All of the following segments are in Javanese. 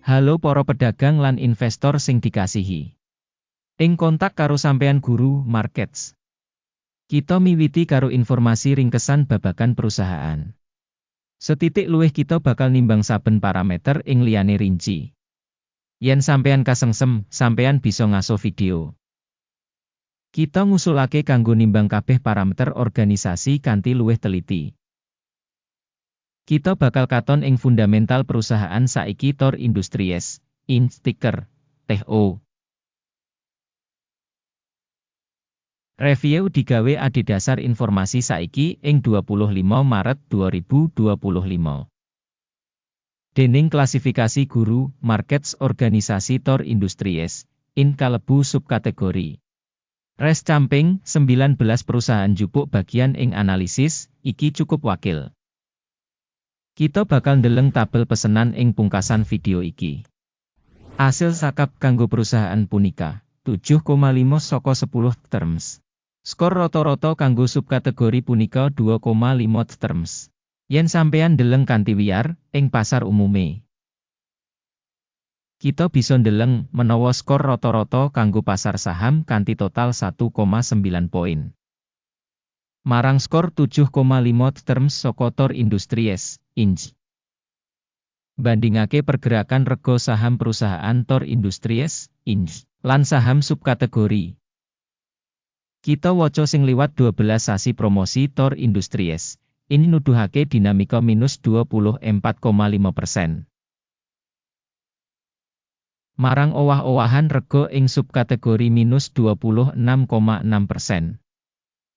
Halo para pedagang lan investor sing dikasihi. Ing kontak karo sampean Guru Markets. Kita miwiti karo informasi ringkesan babagan perusahaan. Setitik luwih kita bakal nimbang saben parameter ing liyane rinci. Yen sampean kasengsem, sampean bisa ngaso video. Kita ngusulake kanggo nimbang kabeh parameter organisasi kanthi luwih teliti. Kita bakal katon ing fundamental perusahaan saiki Thor Industries, Inc. Ticker, THO. Review digawe adhedhasar informasi saiki ing 25 Maret 2025. Dening klasifikasi Guru Markets, organisasi Thor Industries, Inc. kalebu subkategori. Res camping, 19 perusahaan jupuk bagian ing analisis, iki cukup wakil. Kita bakal ndeleng tabel pesenan ing pungkasan video iki. Asil sakap kanggo perusahaan punika, 7,5 saka 10 terms. Skor rata-rata kanggo subkategori punika 2,5 terms. Yen sampean ndeleng kanthi wiyar, ing pasar umume, kita bisa ndeleng menawa skor rata-rata kanggo pasar saham kanthi total 1,9 poin marang skor 7,5 terms saka Thor Industries, Inc. Bandingake pergerakan rego saham perusahaan Thor Industries, Inc. lan saham subkategori. Kita waca sing liwat 12 sasi promosi Thor Industries, Inc. nuduhake dinamika minus 24,5%. Marang owah-owahan rego ing subkategori minus 26,6%.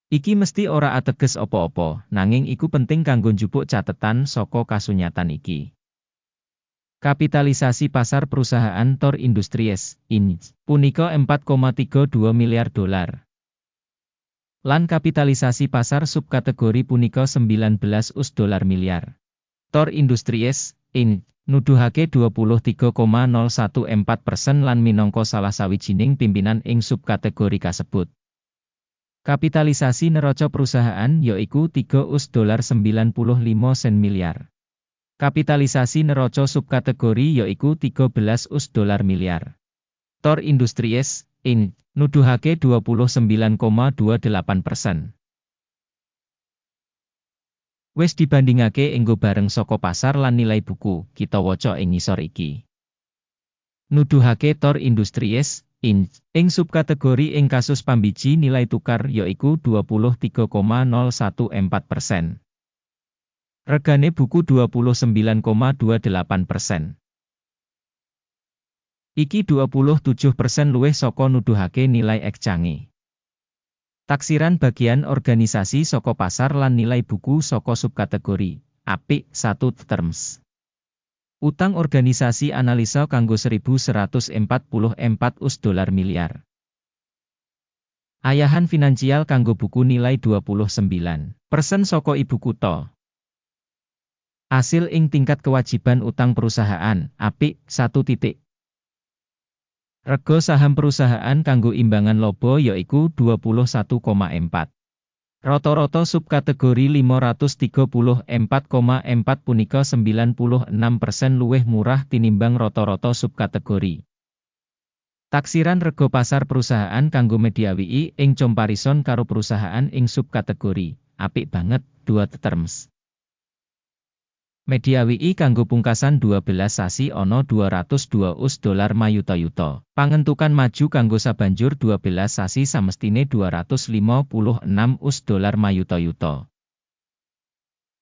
Iki mesti ora ateges apa-apa, nanging iku penting kanggo njupuk catetan saka kasunyatan iki. Kapitalisasi pasar perusahaan Thor Industries, Inc. punika 4,32 miliar dolar. Lan kapitalisasi pasar subkategori punika 19 US dolar miliar. Thor Industries, Inc. nuduhake 23,014% lan minangka salah sawijining pimpinan ing subkategori kasebut. Kapitalisasi neraca perusahaan yaiku 3 US dolar 95 sen miliar. Kapitalisasi neraca subkategori yaiku 13 US dolar miliar. Thor Industries, Inc. nuduhake 29,28%. Wis dibandingake enggo bareng saka pasar lan nilai buku, kita waca ing ngisor iki. Nuduhake Thor Industries, Inc. ing subkategori ing kasus pambiji nilai tukar yaiku 23,014%. Regane buku 29,28%. Iki 27% luwih saka nuduhake nilai exchange. Taksiran bagian organisasi saka pasar lan nilai buku saka subkategori apik 1 terms. Utang organisasi analisa kanggo 1144 US dolar miliar. Ayahan finansial kanggo buku nilai 29% saka ibu kutha. Asil ing tingkat kewajiban utang perusahaan, apik, 1 titik. Rego saham perusahaan kanggo imbangan lobo yaiku 21,4. Rata-rata subkategori 534,4 punika 96% luwih murah tinimbang rata-rata subkategori. Taksiran rego pasar perusahaan kanggo mediawi ing comparison karo perusahaan ing subkategori, apik banget, 2 terms. Mediawi kanggo pungkasan 12 sasi ana 202 US dolar mayuta-yuta. Pangentukan maju kanggo sabanjur 12 sasi samestine 256 US dolar mayuta-yuta.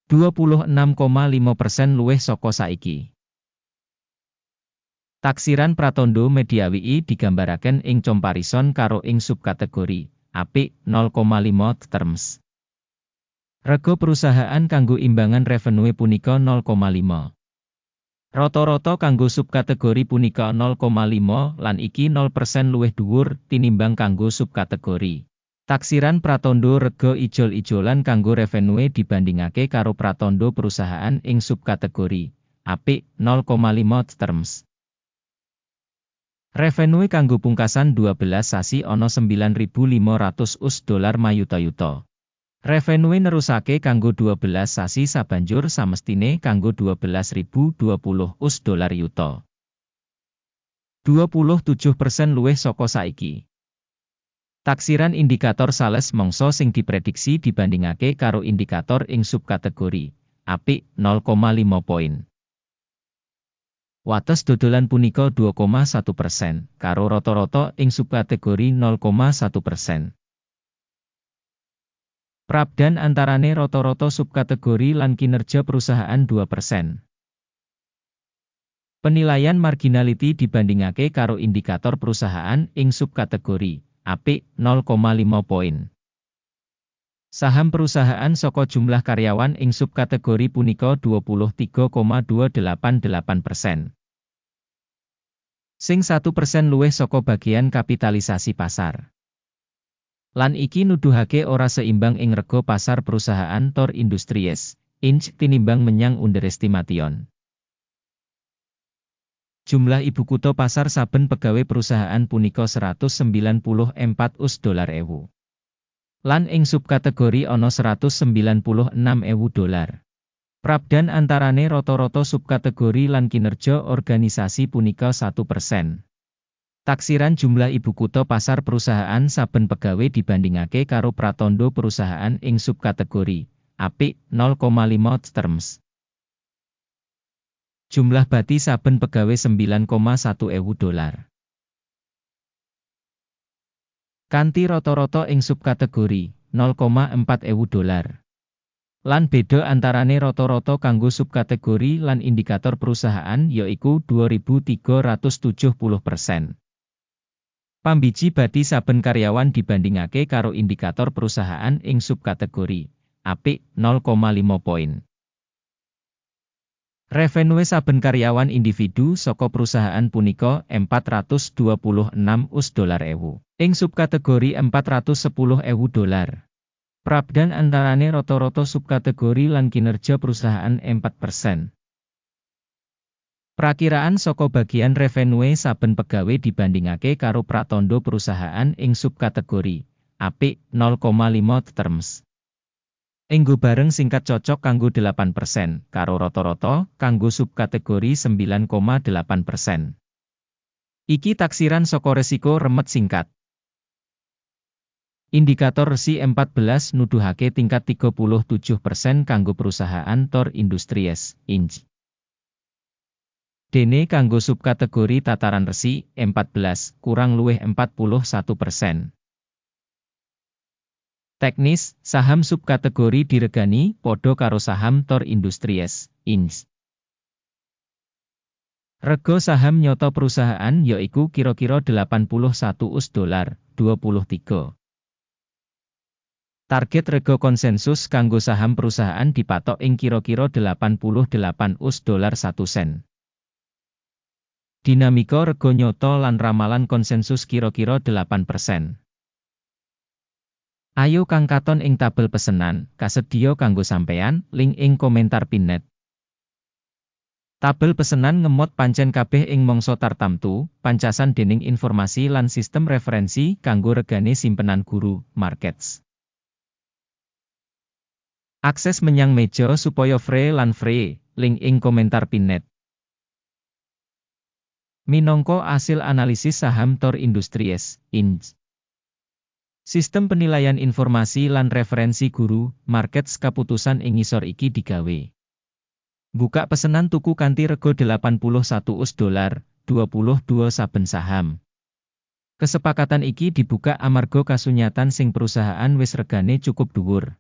26,5% luwih saka saiki. Taksiran pratandha mediawi digambaraken ing comparison karo ing subkategori apik 0,5 terms. Rego perusahaan kanggo imbangan revenue punika 0,5. Rata-rata kanggo subkategori punika 0,5 lan iki 0% luwih dhuwur tinimbang kanggo subkategori. Taksiran pratandha rega ijol-ijolan kanggo revenue dibandingake karo pratandha perusahaan ing subkategori apik 0,5 terms. Revenue kanggo pungkasan 12 sasi ana 9.500 US dolar mayuta-yuta. Revenue nerusake kanggo 12 sasi sabanjur samestine kanggo 12.020 US dolar yuta. 27% luwih saka saiki. Taksiran indikator sales mangsa sing diprediksi dibandingake karo indikator ing subkategori, apik, 0,5 poin. Wates dodolan punika 2,1%, karo rata-rata ing subkategori 0,1%. Prabedan antarane rata-rata subkategori lan kinerja perusahaan 2%. Penilaian marginality dibandingake karo indikator perusahaan ing subkategori, apik, 0,5 poin. Saham perusahaan saka jumlah karyawan ing subkategori punika 23,288%. Sing 1% luwih saka bagian kapitalisasi pasar. Lan iki nuduhake ora seimbang ing rega pasar perusahaan Thor Industries, Inc. tinimbang menyang underestimation. Jumlah ibu kutha pasar saben pegawe perusahaan punika 194 US dolar ewu. Lan ing subkategori ana 196 ewu dolar. Prabedan antarane rata-rata subkategori lan kinerja organisasi punika 1%. Taksiran jumlah ibu kutha pasar perusahaan saben pegawe dibandingake karo pratandha perusahaan ing subkategori, apik, 0,5 terms. Jumlah bati saben pegawe 9,1 ewu dolar. Kanthi rata-rata ing subkategori, 0,4 ewu dolar. Lan beda antarane rata-rata kanggo subkategori lan indikator perusahaan yaiku 2370%. Pambiji bati saben karyawan dibandingake karo indikator perusahaan ing subkategori, apik, 0,5 poin. Revenue saben karyawan individu saka perusahaan punika 426 US dolar ewu. Ing subkategori 410 ewu dolar. Prabedan antarane rata-rata subkategori lan kinerja perusahaan 4%. Prakiraan saka bagian revenue saben pegawe dibandingake karo pratandha perusahaan ing subkategori, apik, 0,5 terms. Enggo bareng singkat cocok kanggo 8%, karo rata-rata kanggo subkategori 9,8%. Iki taksiran saka resiko remet singkat. Indikator RSI 14 nuduhake tingkat 37% kanggo perusahaan Thor Industries, Inc. Dene kanggo subkategori tataran RSI 14 kurang luwih 41%. Teknis, saham subkategori diregani padha karo saham Thor Industries, Inc. Rega saham nyata perusahaan yaiku kira-kira 81 US dolar, 23. Target rega konsensus kanggo saham perusahaan dipatok ing kira-kira 88 US dolar 1 sen. Dinamika rega nyata lan ramalan konsensus kira-kira 8%. Ayo kang katon ing tabel pesenan, kasedhiya kanggo sampeyan, link ing komentar pinned. Tabel pesenan ngemot pancen kabeh ing mangsa tartamtu, pancasan dening informasi lan sistem referensi kanggo regane simpenan Guru Markets. Akses menyang meja supaya free lan free, link ing komentar pinned. Minangka asil analisis saham Thor Industries, Inc. Sistem penilaian informasi lan referensi Guru Markets, kaputusan ing ngisor iki digawe. Buka pesenan tuku kanthi rega 81 US dolar, 22 saben saham. Kesepakatan iki dibuka amarga kasunyatan sing perusahaan wis regane cukup dhuwur.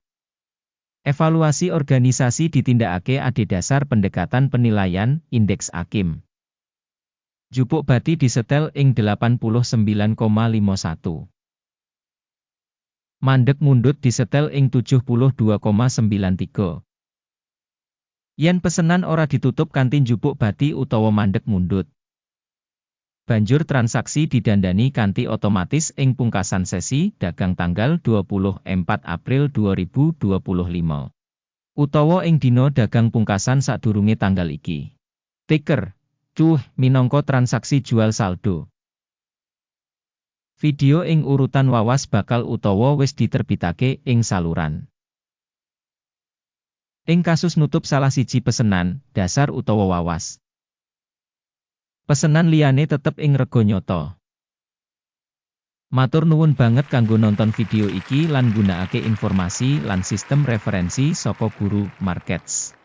Evaluasi organisasi ditindakake adhedhasar pendekatan penilaian indeks Akim. Jupuk bati disetel ing 89,51. Mandek mundut disetel ing 72,93. Yen pesenan ora ditutup kanthi njupuk bati utawa mandek mundut, banjur transaksi didandani kanthi otomatis ing pungkasan sesi dagang tanggal 24 April 2025. Utawa ing dina dagang pungkasan sadurunge tanggal iki. Ticker, cuh, minangka transaksi jual saldo. Video ing urutan wawas bakal utawa wis diterbitake ing saluran. Ing kasus nutup salah siji pesenan, dasar utawa wawas. Pesenan liyane tetep ing rega nyoto. Matur nuwun banget kanggo nonton video iki lan nggunakake informasi lan sistem referensi saka Guru Markets.